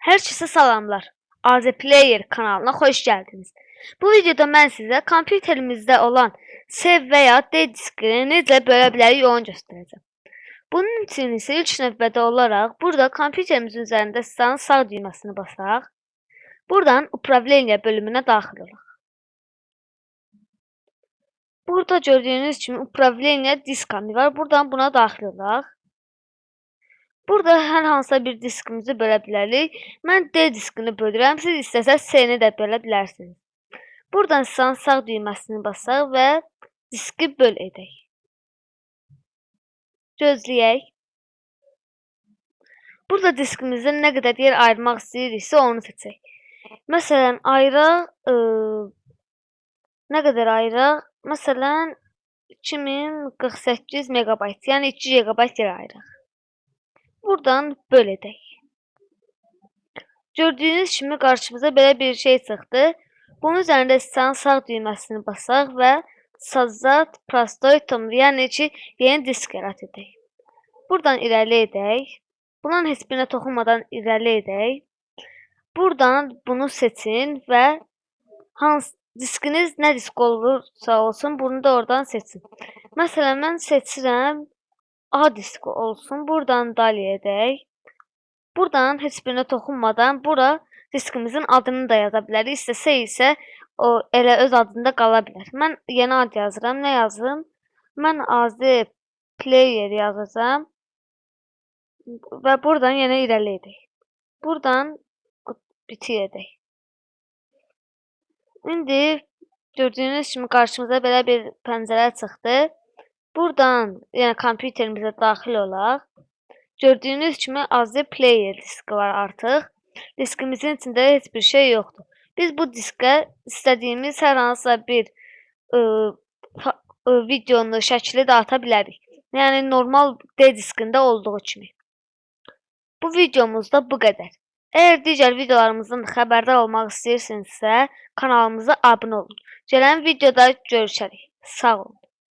Hər kəsə salamlar. AZ Player kanalına xoş gəldiniz. Bu videoda mən sizə kompüterimizdə olan C və ya D diskini necə bölə bilərik, onu göstərəcəm. Bunun üçün isə ilk növbədə olaraq burada kompüterimizin üzərində sizin sağ düyməsini basaq. Buradan Управление bölümünə daxil olaq. Burada gördüyünüz kimi Управление дисками var. Buradan buna daxil olaq. Burada hər hansısa bir diskimizi bölə bilərik. Mən D diskini bölürəm. Siz istəsəz C-ni də bölə bilərsiniz. Buradan sağ sağ düyməsini basaq və diski böl edək. Gözləyək. Burada diskimizdə nə qədər yer ayırmaq istəyiriksə, onu seçək. Məsələn, ayıraq, nə qədər ayıraq? Məsələn, 2048 meqabayt, yəni 2 GB yer ayıraq. Buradan böl edək. Gördüyünüz kimi qarşımıza belə bir şey çıxdı. Bunun üzərində sağ sağ düyməsini basaq və создать простой том, yəni ki, yeni disk yarat edək. Buradan irəli edək. Bunun heç birinə toxunmadan irəli edək. Buradan bunu seçin və hansı diskiniz, nə disk olursa olsun, bunu da oradan seçin. Məsələn, mən seçirəm, A diski olsun. Buradan далее edək. Buradan heç birinə toxunmadan bura diskimizin adını da yaza bilərik. İstəsək isə o elə öz adında qala bilər. Mən yeni ad yazıram. Nə yazım? Mən AZ Player yazacağam. Və buradan yenə irəli edək. Buradan bitir edək. İndi gördüyünüz kimi qarşımıza belə bir pəncərə çıxdı. Buradan yəni kompüterimizə daxil olaq. Gördüyünüz kimi AZ Player diski var artıq. Diskimizin içində heç bir şey yoxdur. Biz bu diskə istədiyimiz hər hansısa bir videonu, şəkli də ata bilərik. Yəni normal D diskində olduğu kimi. Bu videomuzda bu qədər. Əgər digər videolarımızdan xəbərdar olmaq istəyirsinizsə, kanalımıza abunə olun. Gələn videoda görüşərik. Sağ olun.